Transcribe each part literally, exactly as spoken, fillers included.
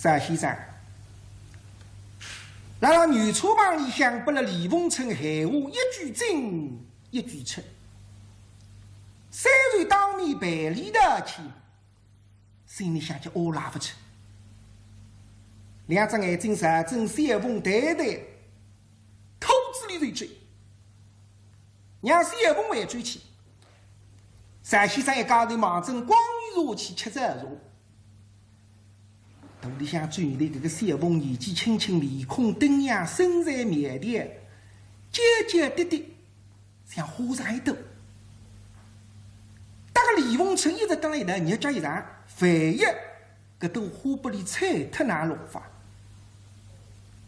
单先生，辣辣牛车棚里向拨了李凤春闲话一句进一句出，虽然当面赔礼道歉，心里向就阿拉勿出。两只眼睛朝仔谢凤呆呆，口子里头追，让谢凤回转去。单先生一家头望准光裕社去吃早茶。 肚里向转来搿个谢凤年纪轻轻，面孔登样，身材苗条，娇娇滴滴，像花场一朵。搭个李凤春一直蹲辣一道，日脚一长，万一搿朵花拨伊采脱哪弄法？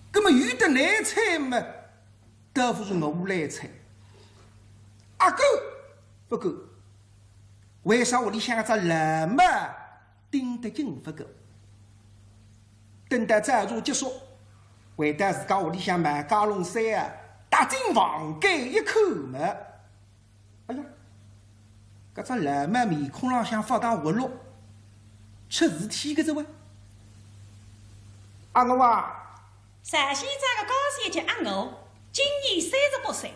葛末有得来采末，倒勿如我来采。阿够勿够？为啥屋里向只老猫 盯得紧勿够。等到早茶结束，回到自家屋里向买家弄衫啊，踏进房间一看嘛，哎呀，搿只老猫面孔浪向发大活络，出事体个哉哇！阿娥啊， 单先生个家小姐阿娥，今年三十八岁。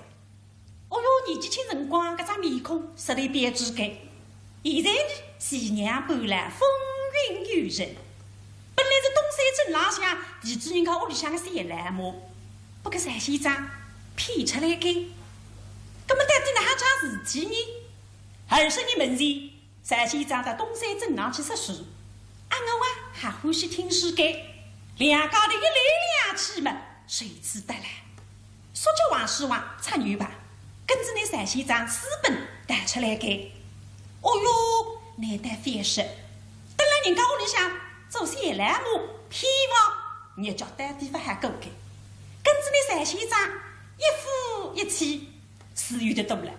哦哟，年纪轻辰光，搿张面孔实在别致个。现在呢，徐娘半老，风韵犹存。本来是东山镇浪向地主人家屋里向个小老母，不过单先生骗出来个。葛末到底哪桩事体呢？二十年门前， 单先生到东山镇浪去说书，阿娥啊还欢喜听书个，两家头一来两去嘛，如此得来。说着话是话，吹牛吧，跟仔呢单先生私奔逃出来个。哦哟，难得翻身，蹲辣人家屋里向做小老母，偏房日脚到底勿好过个，跟仔呢单先生一夫一妻， 自由得多了，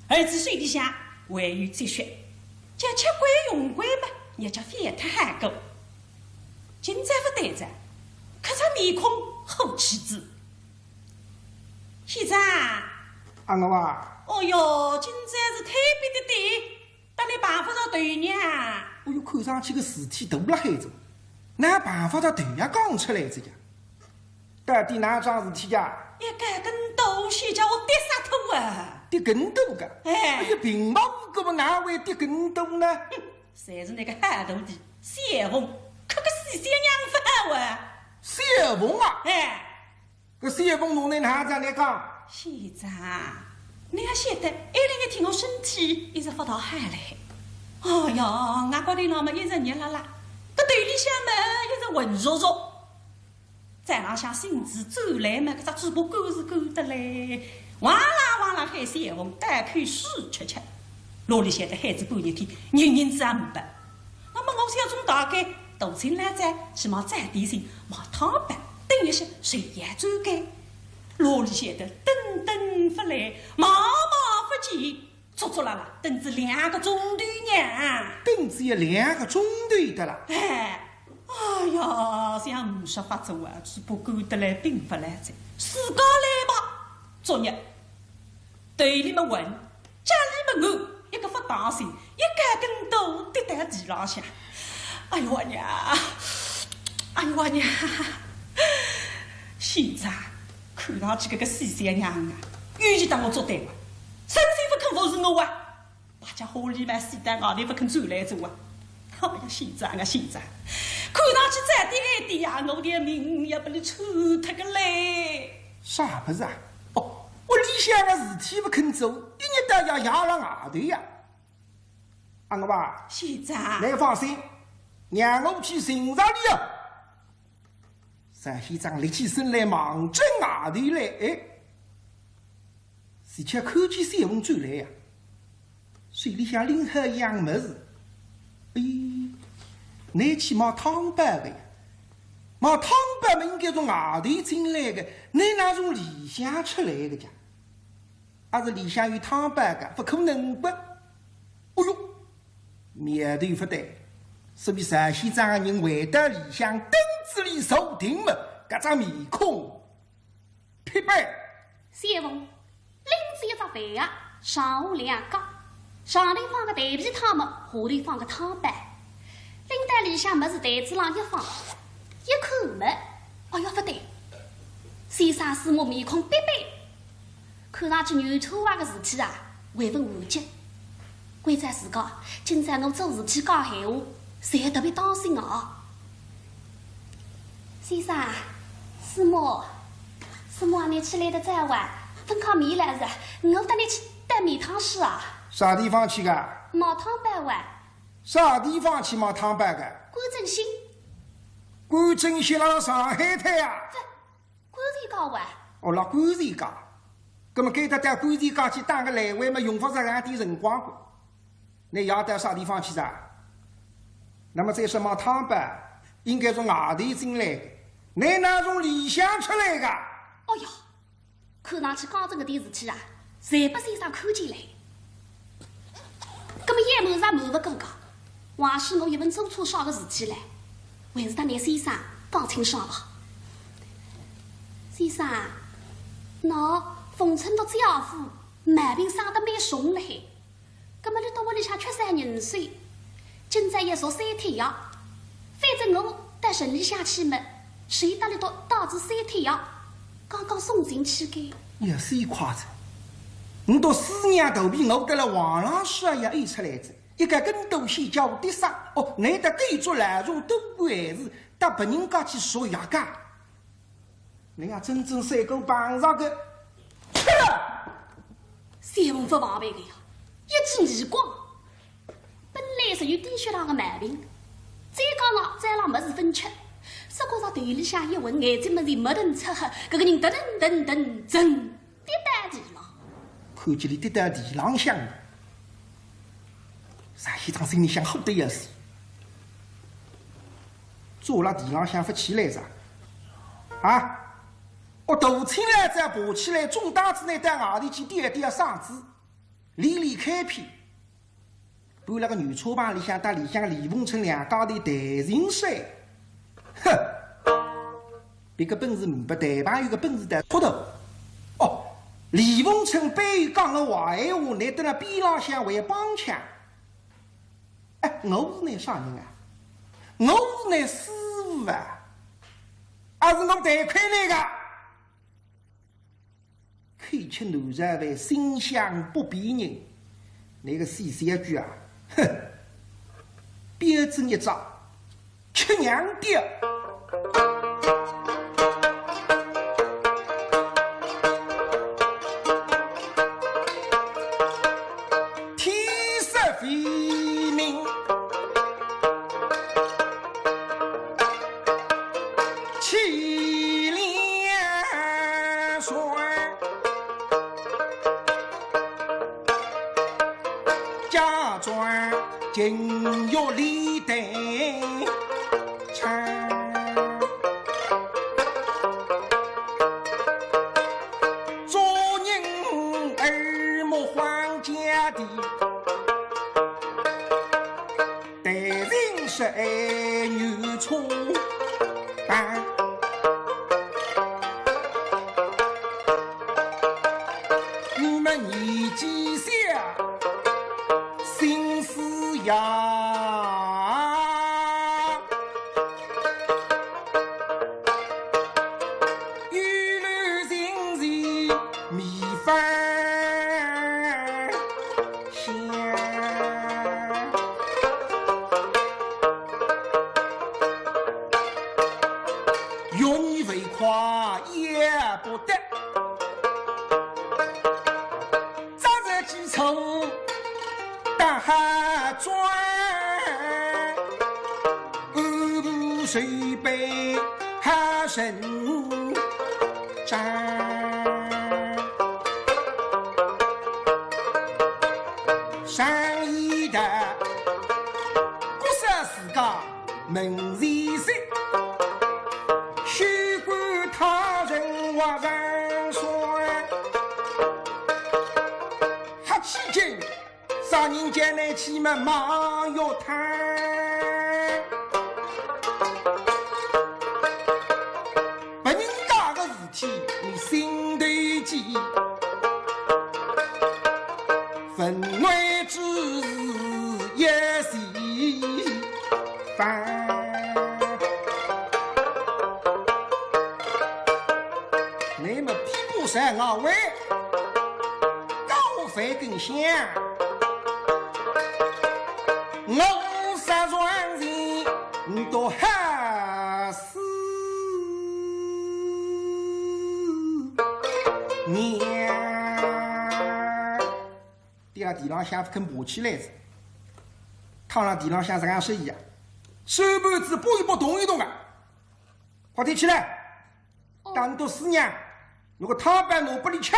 儿子手里向还有积蓄，叫吃惯用惯嘛，日脚翻脱好过。今朝勿对哉，搿张面孔好气子。先生，阿娥啊，哦哟，今朝是特别的对，搭倷碰勿着头呢。哦哟，看上去个事体大了海哉，哪碰勿着头也讲出来哉呀？ 到底哪桩事体呀？一个跟斗，险叫我跌煞脱啊！跌跟斗个？哎。哎呀，平白无故哪会跌跟斗呢？哼，侪是那个好徒弟，谢凤，搿个死小娘勿好啊！谢凤啊？哎。搿谢凤侬拿哪能来讲？先生，倷也晓得，埃两日天我身体一直勿大好嘞。哎呀，外骨头浪嘛一直热辣辣，搿头里向嘛一直浑浊浊。 早浪向兴致转来嘛，搿只嘴巴干是干得来，哇啦哇啦喊谢凤，倒口水吃吃。哪里晓得喊仔半日天，人影子也没得。那么我想总大概大清老早去买早点心，买汤包，等一歇随也转该。哪里晓得等等勿来，望望勿见， 足足啦啦，等仔两个钟头呢。等仔要两个钟头得啦。哎，哎呀，想呒啥法子啊，嘴巴干得来并勿来哉，自家来吧。作孽，头里么昏，脚里么软，一个勿当心，一个跟斗跌到地浪向。哎呦我娘，哎呦我娘！先生，看上去搿个死小娘啊，有意搭我作对伐？生性勿肯服侍我啊！ 白家伙里嘛，死到外头勿肯转来哉啊！哎呀，先生啊，先生，看上去早点晚点呀，我的命也拨倷出脱个嘞。啥物事啊？哦，屋里向个事体勿肯做，一日到夜夜辣外头呀。阿娥啊，先生。倷放心，让我去寻着俚啊。单先生立起身来，望准外头来，哎， 是恰看见谢凤转来呀，手里向拎好一样物事。哎，倷去买汤包个呀，买汤包么应该从外头进来个，倷哪从里向出来个呀？阿是里向有汤包个，勿可能个。哦哟，苗头勿对，说明单先生个人回到里向凳子里坐定么，搿张面孔 疲惫。谢凤拎仔一只饭盒，上下两夹，上头放个台皮汤么，下头放个汤包，拎到里向物事台子浪一放，一看么，哎哟，勿对，先生师母面孔板板，看上去牛车坏个事体啊，还勿完结。关照自家，今朝我做事体讲闲话，侪要特别当心哦。先生，师母，师母啊，你起来得早哇，朆看面了是？我带你去担面汤水啊。啥地方去个？买汤包哇。啥地方去买汤包个？观众席。观众席辣上海滩啊？勿，观前街哇。哦，辣观前街。葛么该搭到观前街去打个来回嘛，用勿着搿点辰光个。倷夜到啥地方去噻？那么再说买汤包，应该从外头进来个，倷哪从里向出来个？哦哟， 看上去刚正搿点事体啊，侪拨先生看见了。葛么也瞒也瞒勿过个，横竖我一问做错啥个事体了，还是搭倷先生讲清爽吧。先生，喏，逢春到姐夫毛病生得蛮重了嘿。 葛么倷到屋里向缺少人手，今朝要烧三帖药，反正我到城里向去么，随搭倷到带仔三帖药，刚刚送进去个。也是一夸张，倷到四娘肚皮，我得了黄浪水也溢出来仔，一个跟头先叫跌伤，哦，倷搭对做老鼠都不碍事，搭别人家去说药个。 人家真正赛过碰着个，去了！小凤勿防备个呀，一记耳光，本来是有低血糖个毛病，再加上早浪物事朆吃，只觉着头里向一昏，眼睛门前墨腾赤黑，搿个人噔噔噔噔震跌到地浪。看见伊跌到地浪向了，石先生心里向火得要死。 坐辣地浪向勿起来哉。啊，哦，大清老早爬起来，总当仔呢到外头去吊吊嗓子，练练开篇。搬辣个牛车棚里向，搭里向个李凤春两家头谈情说。哼，别个本事呒不，谈朋友个本事倒出头。哦，李凤春背后讲个坏闲话，倷蹲辣边浪向还帮腔。 哎，我是倷啥人啊？我是倷师傅啊，还是我待客来个？口吃奴才饭，心想不比人，倷个死小鬼啊，哼，标致孽障，吃娘的！ 天色未明，气连环，假装情欲理得唱。 做人耳目荒郊地，待人说爱牛车棚。你们年纪小，心思野。 一路寻寻觅芳香。容易浮夸也不得，扎着几处 打好桩，五步随背好成章。上一代，国色自家 门前雪，休管他人话人说。哈气劲，啥人叫你去么忙要谈？别人家个事体，你心头记，分外只是一稀饭。那么琵琶山外围，高飞更响，我杀双人，你都吓死娘。 跌辣地浪向勿肯爬起来哉，躺辣地浪向实梗适意啊，手板子拨一拨动一动啊，快点起来，哦。打侬死娘，拿个汤包拿拨俚吃。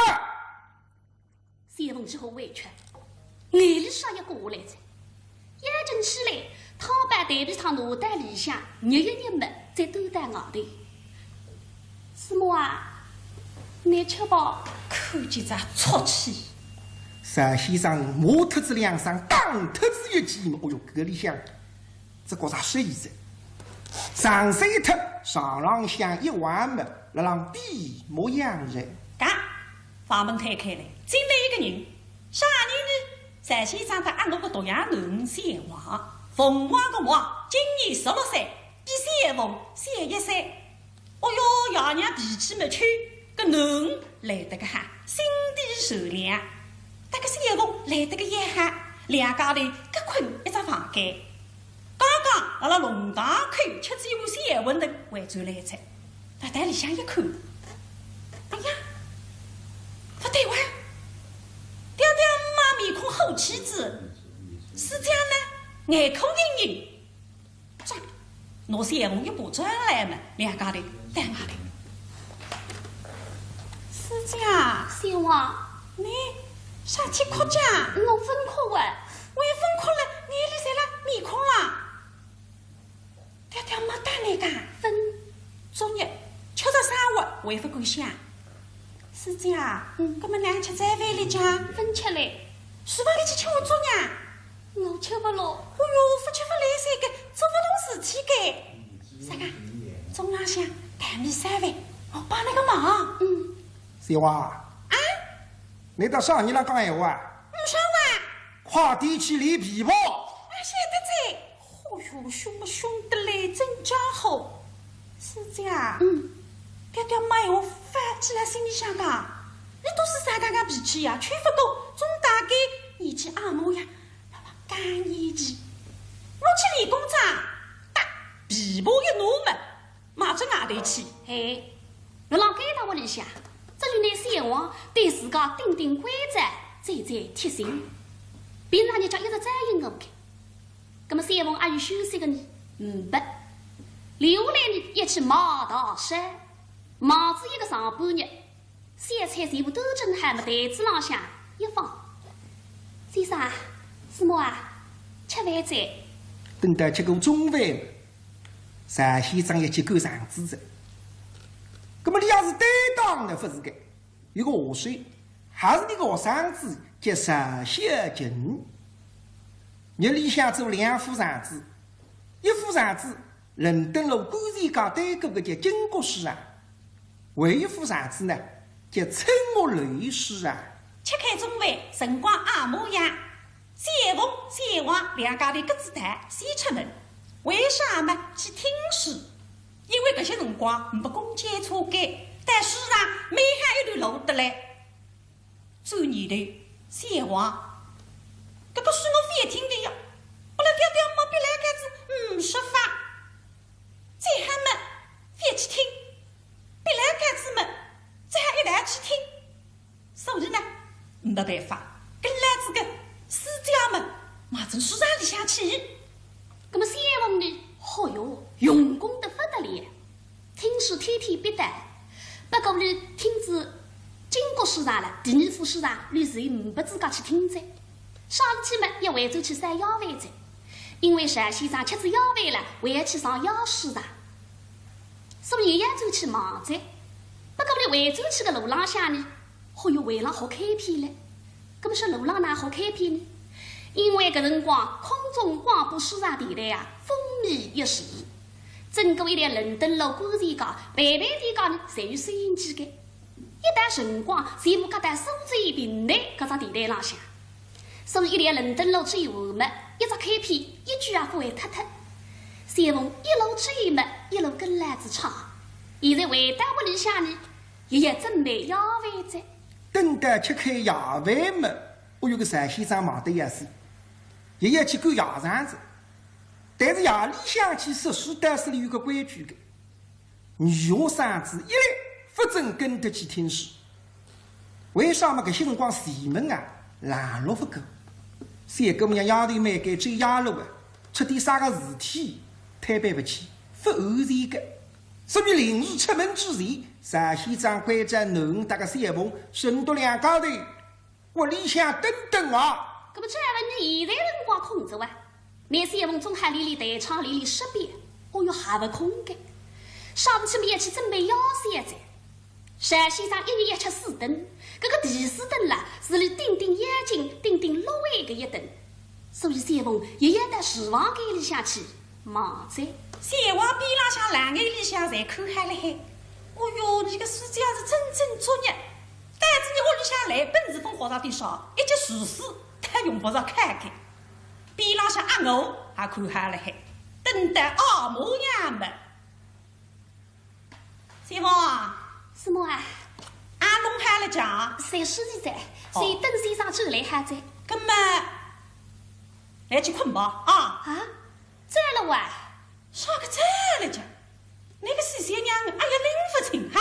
谢凤只好委屈，眼泪水也过来哉，要紧起来，汤包对皮汤拿到里向，捏一捏么，再端到外头。 师母啊，倷吃吧。看见只畜气。单先生骂脱仔两声，打脱仔一记么，哦哟，搿里向只觉着适意哉。上手一脱，床浪向一横么，辣浪闭目养神。嘎，房门推开来，进来一个人。啥人呢？单先生搭阿奴个独养囡谢华，凤凰个华，今年十六岁，比谢凤小一岁。 哦哟，爷娘脾气蛮臭，搿囡来得个好，心地善良，搭个谢凤来得个要好，两家头各困一只房间。刚刚辣辣弄堂口吃仔一碗小馄饨，回转来哉，辣台里向一看，哎呀，勿对哇，爹爹妈面孔好气仔，师姐呢，眼眶盈盈。 转，拿谢凤一把转来么，两家头对望头。师姐啊，谢华，你啥体哭介？我勿哭哇。我也勿哭了，眼泪侪辣面孔浪。爹爹没搭你讲？勿。昨日吃着生活，还勿敢想。师姐啊，嗯。搿么哪吃早饭哩介？勿吃嘞。厨房里去吃碗粥呀。 我吃勿落。哦哟，勿吃勿来三个，做勿动事体个。啥个？中浪向大米三饭，我帮侬个忙。嗯。谢华。啊？侬搭啥人辣讲闲话啊？没啥话。快点去练琵琶。啊，晓得哉。哦哟，凶么凶得来，真家伙。师姐啊。嗯。爹爹妈闲话勿记辣心里向个，侬倒是啥大个脾气呀？劝勿动，总大概年纪阿毛呀。 讲义气，我去练功哉，搭琵琶一拿么，马上外头去。嘿，辣辣该搭屋里向，只有拿谢华对自家顶顶关照，最最贴心。平常日脚一直照应我个，葛么谢华阿有休息个呢？嗯，勿。留下来呢，一起买大山，买仔一个上半日， 小菜全部端正好么，台子浪向一放。先生啊，师母啊，吃饭哉。等到吃过中饭，单先生也去赶场子哉。葛么俚也是担当呢，勿是个？有个下手，还是俚个学生子叫单小琴。日里向做两副场子，一副场子 伦敦路观前街对过个叫金谷书场，还有一副场子呢，叫春木楼书场。吃开中饭，辰光也没呀，谢凤、谢华两家头各自谈，先出门。为啥么？去听书。因为搿歇辰光没公交车个，到书场蛮远一段路得来。 转念头，谢华，搿个书我覅听个呀，拨了爹爹妈妈逼来开子，嗯，说法。再喊么，覅去听，逼来开子么，再喊一道去听。所以呢，没办法，跟牢仔个师姐么，马上书场里向去。 葛么谢凤呢？嚯哟，用功得勿得了，听书天天必到。不过呢，听仔金谷书场了，第二副书场，俚是呒拨资格去听哉。啥事体么，要回转去烧夜饭哉，因为单先生吃仔夜饭了，还要去上夜书场，所以也要转去忙哉。不过呢，回转去个路浪向呢， 嚯哟，还辣学开篇嘞。葛么说路浪哪学开篇呢？因为搿辰光空中广播书场电台啊，风靡一时，整个一条伦敦路观前街，爿爿店家呢，侪有收音机个。一到辰光，全部夹到苏州评弹搿只电台浪向。所以一条人等路之后嘛，一只开篇一句也勿会脱脱。小凤一路追嘛，一路跟牢仔唱。现在回到屋里向呢，爷爷准备夜饭哉。等到吃开夜饭嘛，哦哟，搿单先生忙得要死，爷爷去赶夜场哉。但是夜里向去说书，倒是有个规矩个。 女学生子一律勿准跟得去听书。为啥么？搿歇辰光前门啊，冷落勿够。小姑娘夜头蛮该走夜路啊，出点啥个事体，推扳勿起，勿安全个。所以临时出门之前，单先生关照囡儿搭个小凤，顺带两家头 屋里向等等啊。搿么照样呢，现在辰光空着哇，拿小凤总还连连弹唱连连说遍，哦哟，还勿空个。上去么要去准备夜宵哉。单先生一日要吃四顿，搿个第四顿啦，是俚顶顶要紧、顶顶落胃个一顿，所以小凤也要到厨房间里向去 忙哉。小凤边浪向冷眼里向侪看好了海。哦哟，倷个书架是真正作孽，但是倷屋里向来本事勿好啥点啥，一节厨师呒用勿着开个。边浪向阿娥也看好了海，等到阿嬷娘们。小凤啊，什么啊？啊，弄好了家。侪书架哉，哦。所以等先生转来好哉。搿么，来去困吧，啊。啊？ 早了哇？啥个早了介？倷个死小娘，哎呀，拎勿清哈！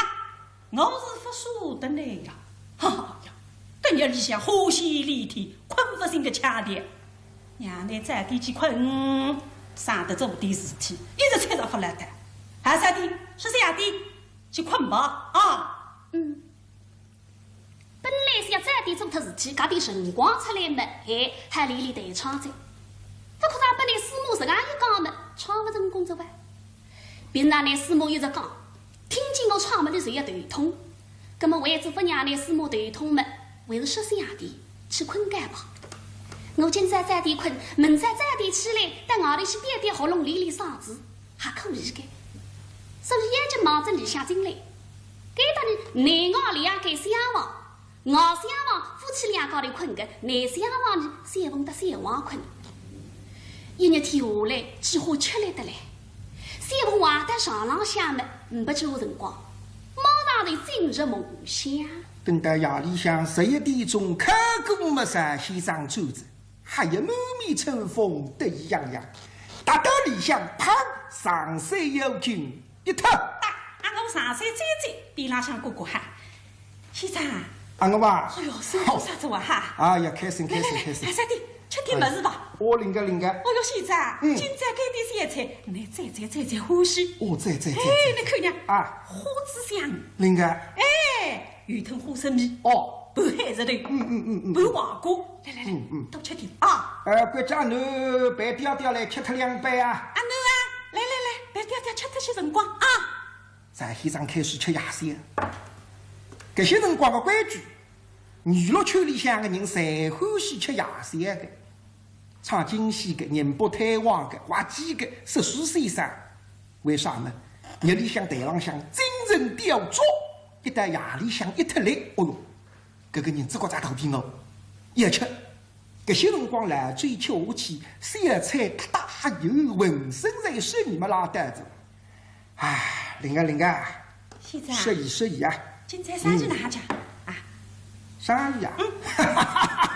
我是勿舍得倷呀。哎呀，等夜里向花线连天，困勿醒个腔调。让倷早点去困，省得做点事体，一直吵着勿来的。还是点，说是夜点，去困吧，啊。嗯。 本来是要早点做脱事体，搿点辰光出来么，嘿，还连连弹唱哉。勿可能本来师母自家一讲么，唱勿成功哉哇。平常呢，师母一直讲，听见我唱么，俚就要头痛。葛么为仔勿让呢师母头痛么，还是说声夜点，去困觉吧。我今朝早点困，明朝早点起来，到外头去吊吊喉咙，练练嗓子，还可以个。所以眼睛望仔里向进来，该搭呢，内外两间厢房， 外厢房夫妻两家头困个，内厢房呢，小凤搭小王困。一日天下来，几乎吃力得来。小凤横到床浪向么，呒不几化辰光，马上就进入梦乡。等到夜里向十一点钟，敲鼓么，单先生转哉，还有满面春风，得意洋洋，踏到里向，砰，上山要紧 一套。啊，啊，我上山姐姐，边浪向哥哥哈。先生。啊，我吧。哎哟，辛苦煞哉哇哈。哎呀，开心，开心，来，开心。来，小弟，吃点物事吧。哎，哦，灵个，灵个。哦哟，先生，嗯。今朝搿点小菜，倷最最最最欢喜。哦，最最最最。哎，倷看呀，啊。花枝香。灵个。哎， 油吞花生米，哦。拌海蜇头，嗯，嗯，嗯，嗯。拌黄瓜，来来来，嗯，嗯。多吃点啊。呃，关照囡儿陪爹爹来吃脱两杯啊。啊，囡儿啊，来来来，陪爹爹吃脱歇辰光啊。单先生开始吃夜宵。搿歇辰光个规矩，娱乐圈里向个人侪欢喜吃夜宵个。 唱京戏个、宁波推拿个、滑稽个、说书先生。为啥呢？日里向台浪向精神吊足，一到夜里向一脱力，哦哟，搿个人只觉着肚皮饿，要吃。搿歇辰光来追求下去，小菜搭搭还有，浑身侪水泥么拉带着。 哎，灵啊灵啊，先生啊，适意适意啊。今朝生意哪哈讲啊？生意啊？嗯。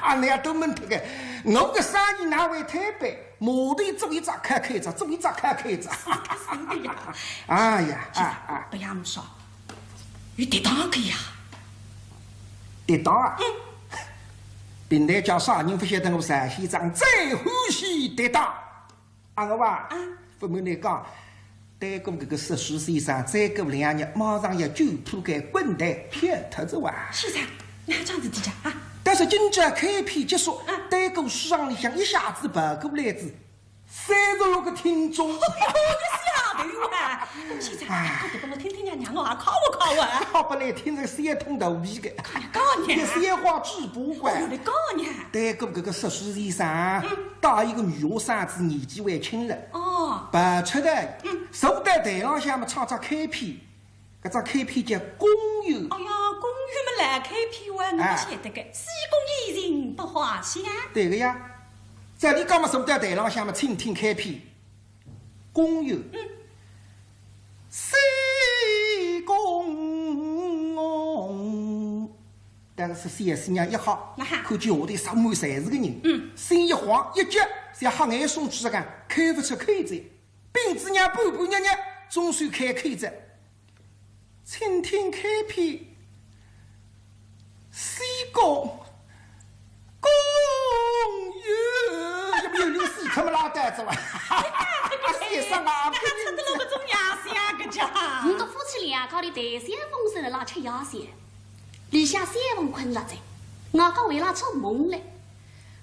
倷也都问脱个，我个生意哪会推扳？码头做一只开开一只，做一只开开一只。是的呀。哎呀，啊啊。勿要么说，有跌宕个呀。跌宕啊？嗯。平台叫啥人勿晓得我单先生最欢喜跌宕。 阿娥啊，啊。勿瞒倷讲，对过搿个说书先生，再过两日马上要九铺盖滚蛋，骗脱哉哇。先生，哪桩事体讲啊？但是今朝开篇结束，啊。对过书场里向一下子跑过来仔三十六个听众。哦哟，一下头啊！先生，哎。快点拨我听听呀，让我也考一考啊。考拨倷听，是三通肚皮个。哎呀，讲呢。一三花嘴巴个。哦，倷讲呢。对过搿个说书先生啊，嗯。 带一个女学生子，年纪还轻了。哦。跑出来，嗯。坐到台浪向么唱只开篇，搿只开篇叫《宫游》。哎呀，《宫游》么来开篇哇，我哎。晓得个，西宫夜行百花香。对个呀，照理讲嘛，坐到台浪向嘛，倾听开篇。宫乐。嗯。西宫。但是小师娘一吓，啊哈。看见下头上面侪是个人，嗯。心一慌，一急，像吓眼送去实梗，开勿出口哉。 屏仔眼半半日日，总算开口哉。请听开篇，西宫，宫乐，要不有点死脱么拉倒哉哇。哎呀，这个先生啊，哪出得了个种野相个家？我们夫妻两家头谈笑风生地辣吃夜宵，里向小凤困着哉，外加为了做梦嘞。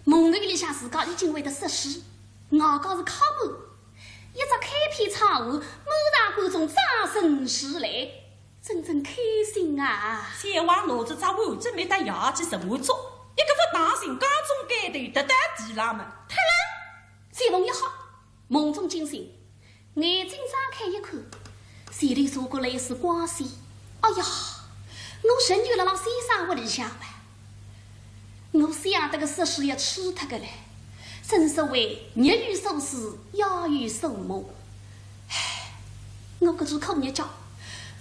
梦头里向自家已经会得说书，外加是敲门。 一只开篇唱完，满场观众掌声如雷，真正开心啊！小凤拿着只碗，准备到野鸡身后坐，一个勿当心，刚中间头，跌到地浪么，啪啦！小凤一吓，梦中惊醒，眼睛张开一看，前头射过来一丝光线，哎呀，我人就辣辣先生屋里向了。 我想得个说书也吹脱个嘞，正所谓日有所思，夜有所梦。唉，我搿种苦日脚，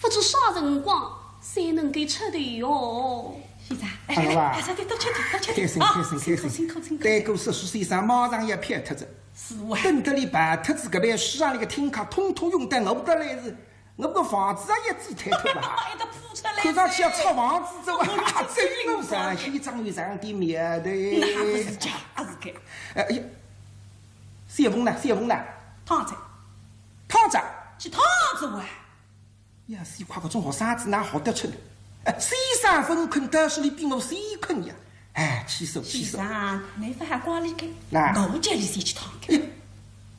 勿知啥辰光才能够出头哟。先生，哎，哎，哎，哎，多吃点，多吃点。开心，啊，开心，开心。辛苦，辛苦，辛苦。对过说书先生马上要撇脱哉。是哇。等得俚跑脱仔，搿爿书场里个听客统统涌到我搭来哉。 我个房子啊也租脱脱吧，一个铺出来看上去要拆房子哉哇，真有上天上地面的。那勿是假，是个。哎呀，小凤呢？小凤呢？躺着。躺着？去躺着哇。呀，是快搿种学生子哪好得出呢？哎，先生勿困，倒是俚比我先困呀。 哎，气死我，气死我！先生，倷勿好怪俚个，那我叫俚先去躺个。哎呀，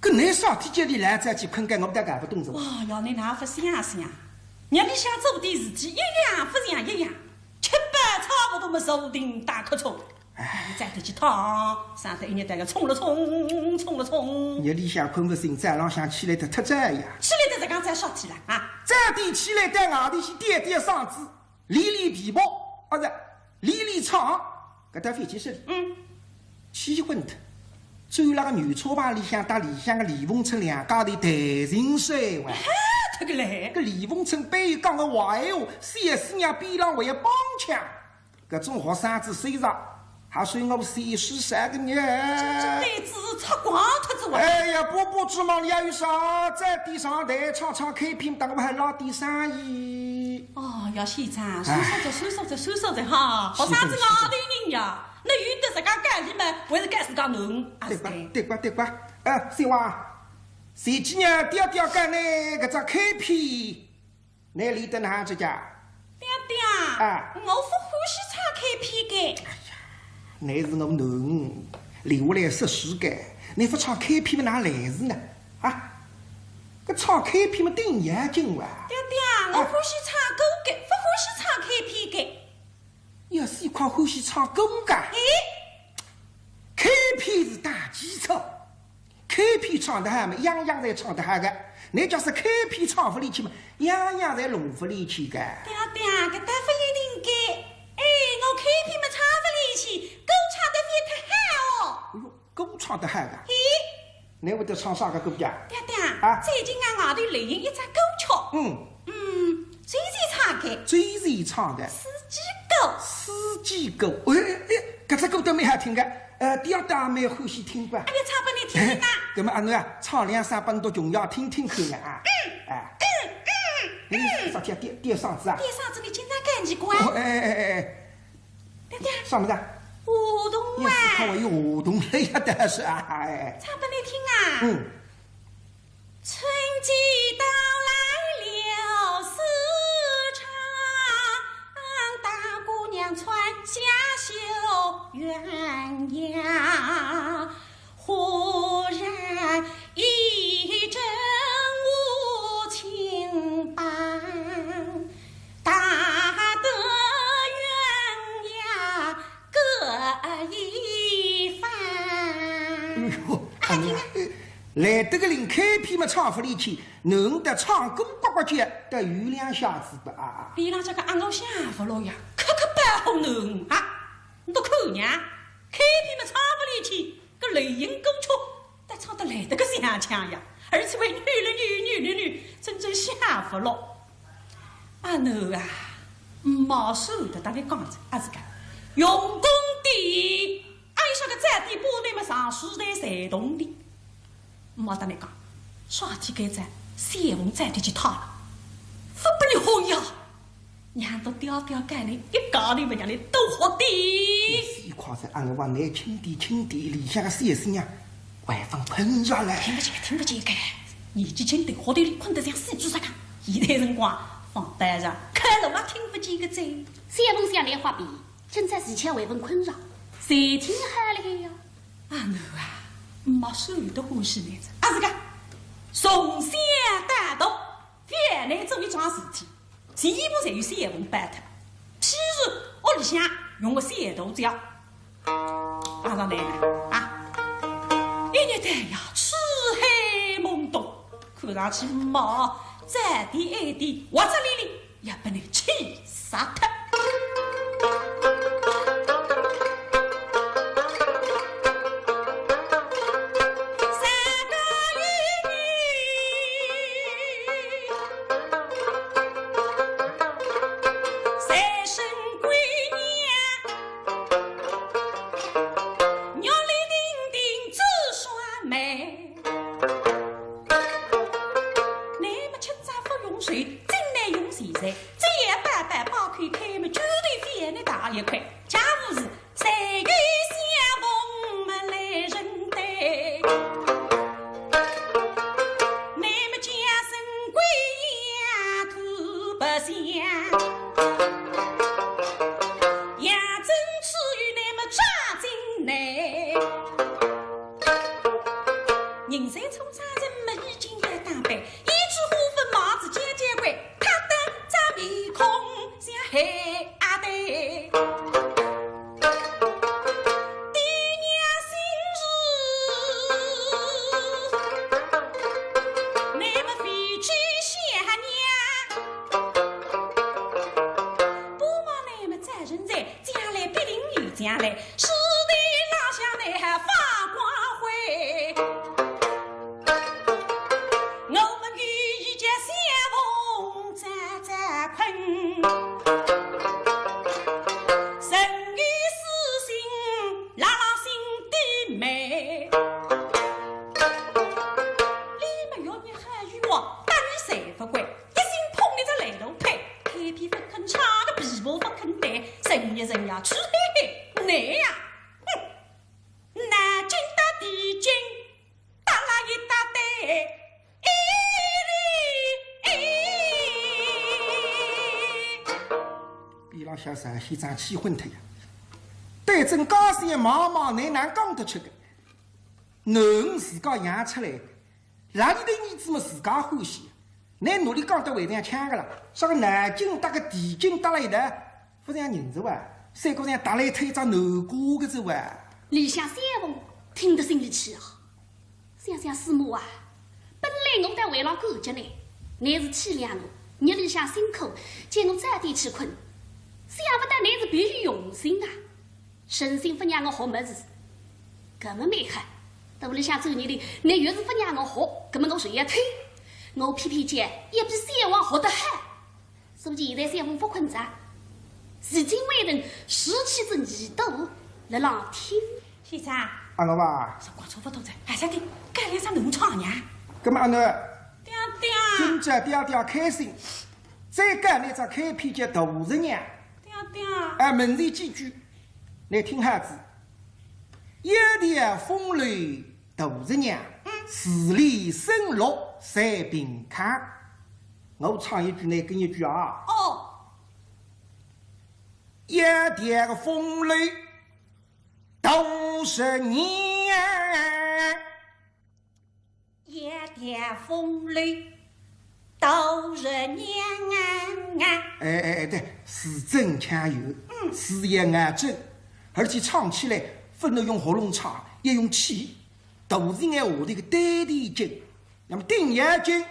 搿倷啥体叫俚来再去困个，我勿大搞勿懂哉。哇，要倷哪勿想想，日里向做点事体一样勿像一样，吃饱差勿多么坐定打瞌冲。哎。倷再得去躺，省得一日到夜冲了冲，冲了冲。日里向困勿醒，早浪向起来得忒早呀。起来得实梗早啥体了啊？早点起来到外头去吊吊嗓子。 练练琵琶，啊是，练练唱，搿搭覅去说。嗯。气昏脱，走辣个牛车棚里向搭里向个李凤春两家头谈情说爱。嗨，搿个嘞。搿李凤春板有讲个坏闲话，小师娘边浪还要帮腔。搿种学生子身上 还算我是一时三个月。这，这对子拆光脱哉哇！哎呀，伯伯之忙，你还有啥？早点上台唱唱开篇，当我还捞点生意。哦，要先生，哎。算数哉，算数哉，算数哉哈。学生子外头人呀，那有得自家讲理嘛，还是讲自家能，啊，对吧？是的。对吧？对吧？哎，小娃，前几日爹爹讲呢，搿只开篇 倷练得哪哼哉？爹爹，啊。我勿欢喜唱开篇个。哎呀，倷是我囡儿，留下来说书个，倷勿唱开篇么哪来事呢？啊，搿唱开篇么顶要紧哇。爹爹，我欢喜唱歌个，勿欢喜唱开篇个。 要死快欢喜唱歌个。哎。开篇是大基础，开篇唱得好嘛，样样侪唱得好个。倷假使开篇唱勿练气嘛，样样侪弄勿练气个。爹爹，搿倒勿一定个。哎，我开篇嘛唱勿练气，歌唱得覅忒好哦。哎哟，歌唱得好个。哎。 倷会得唱啥个歌呀？爹爹，啊？最近啊，外头流行一只歌曲。嗯。嗯，周璇唱个。周璇唱个。四季歌。四季歌，哎，哎，搿只歌倒蛮好听个，呃，爹爹蛮欢喜听个。哎呀，唱拨倷听听啊。哎，搿么阿囡啊，唱两声拨倷伲穷爷听听看啊。嗯。哎。嗯，嗯，嗯。倷啥体啊？吊，吊嗓子啊？吊嗓子，倷经常讲奇怪。哦，哎，哎，哎，哎。 爹爹，啥物事啊？河童啊。也是看我有河童了呀，但是啊，哎。唱拨倷听啊。嗯。春季到来了，四川大姑娘穿下绣鸳鸯。 忽然一阵无情棒，打得鸳鸯各一方。哎哟，哎呀，来得个灵，开篇嘛唱勿练气，能得唱歌呱呱叫，得有两下子吧啊。边浪向个阿我想勿落呀，磕磕巴好囡啊，你都看呀，开篇嘛唱勿离去，搿流行歌曲，但唱得来得个像腔呀，而且还扭了扭，扭了扭，真正吓勿落。阿囡啊，呒啥个搭伊讲哉，阿是个，用功点，阿有啥个早点把侬么上书台才动的。 呒啥搭伊讲，啥体该哉，小凤早点去讨了，勿拨伊好呀。让到爹爹该里一家头勿让伊多好点。死快哉，阿是话难听点轻点，里向个小心呀，还勿困着嘞。听勿见个，听勿见个，年纪轻点，好点里困得像死猪一样。现在辰光放得上，看了我听勿见个哉。小凤想来话别，今朝事体还勿困着，谁听好了呀？ 阿囡啊，呒啥个欢喜侬哉，阿是个，从小到大，覅侬做一桩事体，全部侪有小凤包脱。譬如屋里向用个小肚子啊，阿是侬啊，一日到夜痴呆懵懂，看上去嘛，早点晚点，或者哩哩 也拨侬气煞脱。三个一女，三生闺娘，玉里亭亭子双美。 侬么吃饭勿用手，进来用钱财，只要摆摆包开开么，绝对覅侬大一块。假如是谁有相逢么来人对，侬么家生贵呀可不想，杨真此与侬么抓进来。 人在初上人么已经要打扮，胭脂花粉帽子尖尖块，拍得张面孔像海阿呆。爹娘心事，侬么非去想娘。爸妈侬么再人在，将来必定有将来， 世道浪向侬还发光辉。我们与一家相逢早早困，人有私心，辣辣心底美。侬么有你好与坏，搭侬侪勿管，一心捧侬只烂肚皮，开篇勿肯唱，个琵琶勿肯弹，成日成夜痴嘿嘿，侬呀，哼！ 南京搭地京，搭了一搭堆，一里一。边浪向单先生气昏脱呀，对准家小望望，侬哪讲得出个？囡儿自家养出来，哪里个儿子么自家欢喜？ 侬哪里讲得会得像腔个啦？啥个南京搭个地京搭了一搭，勿像人哉哇，像个像搭了一只南瓜个哉哇。里向小凤听得心里气啊！想想师母啊，本来我到外浪赶集来，侬是体谅我，日里向辛苦，叫我早点去困，想勿到侬是别有用心啊！ 存心勿让我学物事。搿么蛮好，到屋里向转念头，侬越是勿让我学，搿么我就要推。我偏偏叫要比小凤学得好。所以现在小凤勿困哉，聚精会神，竖起只耳朵辣浪听。先生，阿奴啊，辰光差勿多哉，还是要紧，赶紧上农场呀。搿么阿奴，爹爹，今朝爹爹开心，再讲侬只开篇叫《杜十娘》。爹爹，哎，门前几句。 侬听好仔，一条风流杜十娘，嗯。十里生路赛平康。我唱一句，侬跟一句啊。哦。一条风流杜十娘。 一条风流杜十娘啊。哎，哎，哎，对，字正腔圆，嗯。字也拗正，而且唱起来勿能用喉咙唱，要用气，肚子眼下头个丹田劲，那么丹田劲，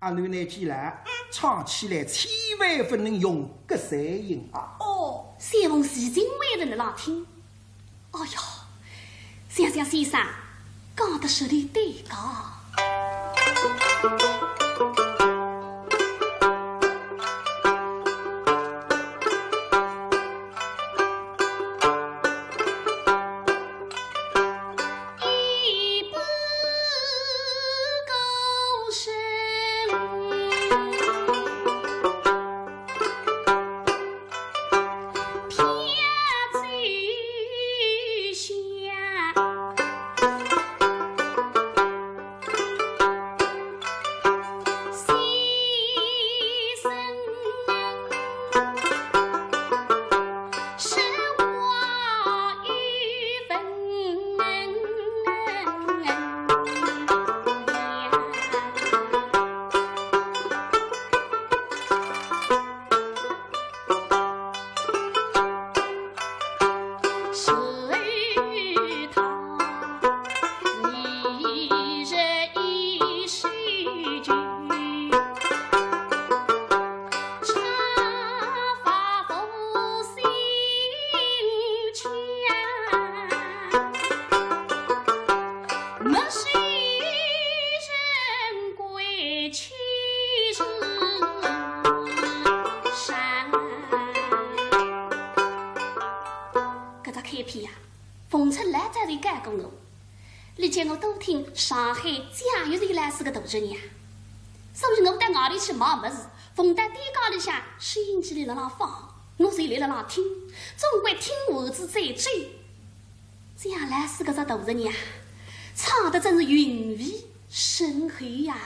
阿奴拿起来，嗯。唱起来千万勿能用个喉音啊。哦。小凤聚精会神辣浪听。哎哟，想想先生讲得说得对个。搿只开篇呀，逢春老早就讲过我，伊叫我多听上海蒋玉泉老师个大学堂呀。所以我到外头去买物事，逢到店家里向收音机里辣浪放，我就来辣浪听，总归听完仔再走。 蒋老师搿只大学堂呀，唱得真是韵味深厚呀。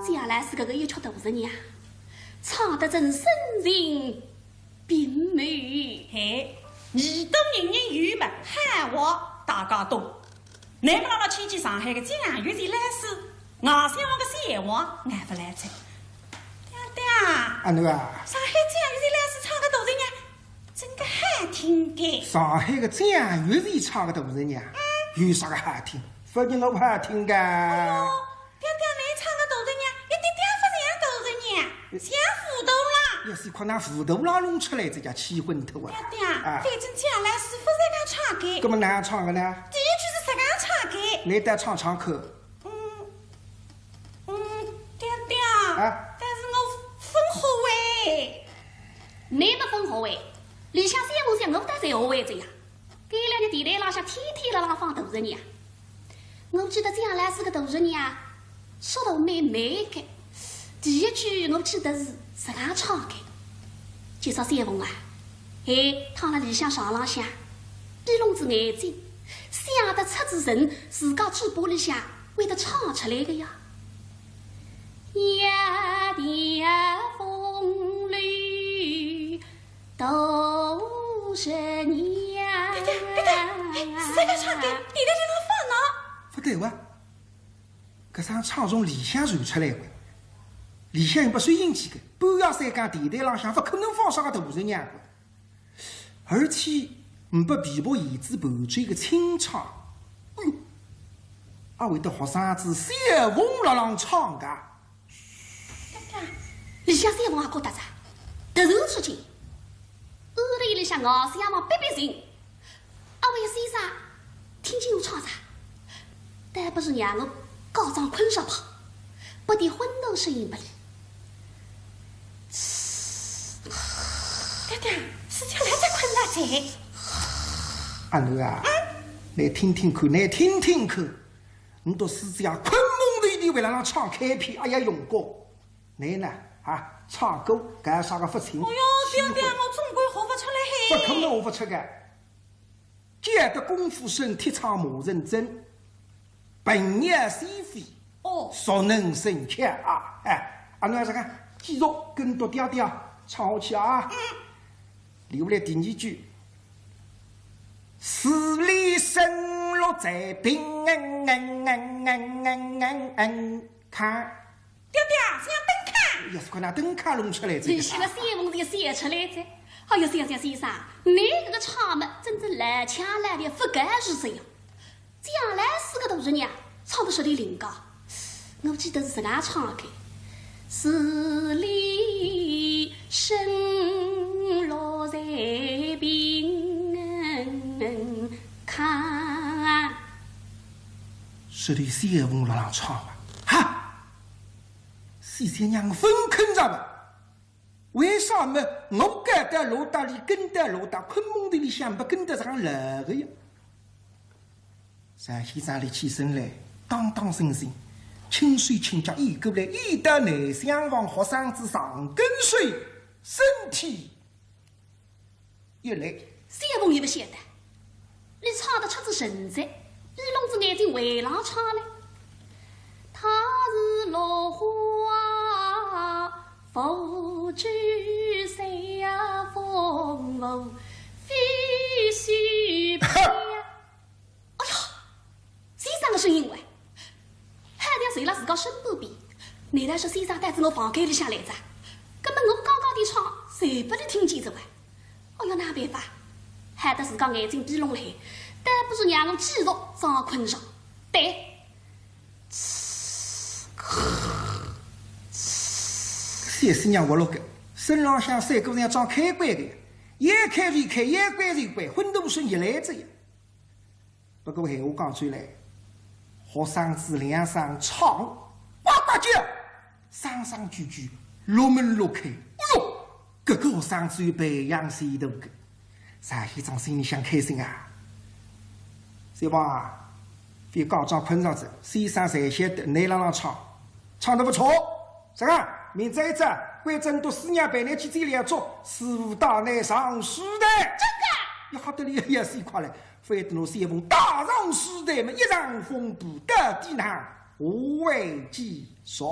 蒋老师搿个一曲大学堂呀，唱得真声情并茂。嘿，耳朵人人有嘛，好话大家懂。 乃末辣辣牵记上海个蒋玉泉老师，外向个小王，俺勿来哉。爹爹，阿奴啊，上海蒋玉泉老师唱个大学堂呀，真个好听个。上海个蒋玉泉唱个大学堂呀，有啥个好听？勿见我勿好听个。哎哟，爹爹，倷唱个大学堂呀，一点点勿像大学堂呀。 像武大郎。要是看拿武大郎弄出来，这叫气昏头啊！爹爹，啊。反正蒋老师勿是讲唱个。搿么哪唱个呢？第一句是实梗唱个。倷倒唱唱看。嗯，嗯，爹爹，啊？但是我勿好哎。倷勿好哎，里向三五三我倒侪学会哉呀。 搿两日电台浪向天天辣浪放大学堂呀。我记得蒋老师个大学堂呀，速度蛮慢个，第一句我记得是实梗唱个。今朝小凤啊，还躺辣里向床浪向，闭拢仔眼睛，想得出仔神，自家嘴巴里向会得唱出来个呀。夜的风里都是娘。对对对对，哎，是搿个唱个，你在里头放呢。勿对哇，搿声唱从里向传出来个，里向又没收音机个，半夜三更电台浪向勿可能放啥个大人娘个。 而且，呒不琵琶弦子伴奏个清唱。哎哟，阿会得学生子小凤辣浪唱个？里向小凤也觉得着，突然之间，屋里里向外向望逼逼静，阿会得先生 听见我唱啥，倒不如让我假装困着吧，拨点昏头声音拨俚。爹爹，是叫倷再困着哉。阿囡啊，倷听听看，倷听听看，倷笃师姐啊，困梦头里还辣浪唱开篇，哎呀，用功。倷呢，啊，唱歌搿啥个勿清？哎哟，爹爹，我总归学勿出来嘿。勿可能学勿出个。 叫得功夫深，铁窗磨成针，笨鸟先飞，哦，熟能生巧啊！哎，阿囡啊，搿个继续跟笃爹爹唱下去啊。嗯。留下来第二句，十里生路在平，看。 爹爹，像灯卡。哎呀，是看拿灯卡弄出来哉。里向个小凤就笑出来哉。哎呀，想想先生，倷搿个唱么，真正老腔老调勿合时宜呀。将来四个大人呀，唱得实在灵个。我记得是实梗唱个，十里生路在平，看。 说的小凤辣浪唱啊，哈！四姐娘勿肯着吧？为啥么我跟得牢搭，俚跟得牢搭，困梦头里向勿跟得上来个呀？单先生立起身来，当当心心，轻手轻脚移过来，移到南厢房学生子床跟首，身体 一来，小凤也勿晓得，俚唱得出仔神哉，闭拢仔眼睛还浪唱嘞。他是落花浮枝山呀，风舞飞须飘。 哎呀，先生个声音喂，好像就辣自家身旁边，难道是先生到仔我房间里向来哉？搿么我刚刚点唱，侪拨俚听见哉喂。哎哟，哪办法？害得自家眼睛闭拢了海，倒不如让我继续装困着。对。小四娘活络个，身浪向三个像装开关个，要开就开，要关就关，昏头声一来哉呀。 不过闲话讲转来，学生子两声唱，呱呱叫，声声句句，落门落开。哎哟，搿个学生子有培养前途个，单先生心里向开心啊。小凤啊，覅假装困着仔，先生侪晓得倷辣浪唱，唱得勿错。 啥个？明朝一早，关照倷笃师娘陪倷去接梁祝，师父带倷上书台。真个？要好得了，要死快了，非得拿小凤带上书台么，一场风波到底哪，下回继续。